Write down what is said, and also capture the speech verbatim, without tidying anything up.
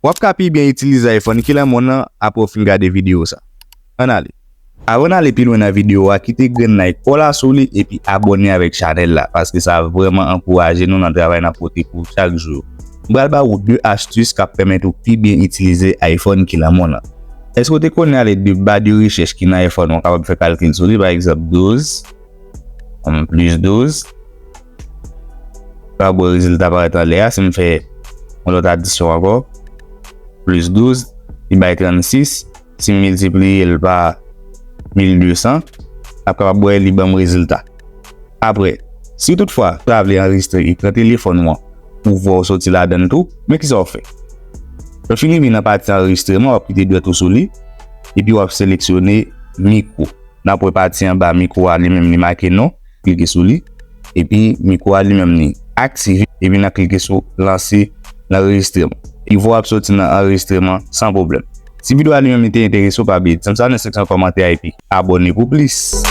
W ap ka pi byen itilize iPhone ki nan monn nan apre w fin gade videyo sa. Ann ale. Avan n ale pi lwen nan videyo a, kite grenn like pa w la sou li epi abòne avèk chanèl la, paske sa vrèman ankouraje nou nan travay n ap pote pou w chak jou. M pral ba ou de astis k ap pèmèt ou pi byen itilize iPhone ki nan monn nan. Èske w te konnen ale de ba de rechèch ki nan iPhone ou kapab fè kalkil sou li, pa egzanp, douz, um, plis douz, w ap wè rezilta parèt anlè a, si m fè yon lòt adisyon ankò, plis douz, li bay trannsis, si m miltipliye l pa mil de san, n ap kapab wè li ban m rezilta. Apre, si toutfwa w ta vle anrejistre ekran telefòn ou an pou vwa w soti ladan l tou, men kisa w ap fè? Lè w fin rive nan pati anrejistreman, w ap kite dwèt ou sou li, epi w ap seleksyone mikwo. N ap wè pati anba mikwo a li menm li make non, klike sou li, epi mikwo a li menm li aktive, epi n a klike sou lanse lanrejistreman. Epi vwa w ap soti nan anrejistreman san pwoblèm. Si videyo a li menm li te enterese w, pa bliye di m sa nan seksyon kòmantè a epi abòne pou plis.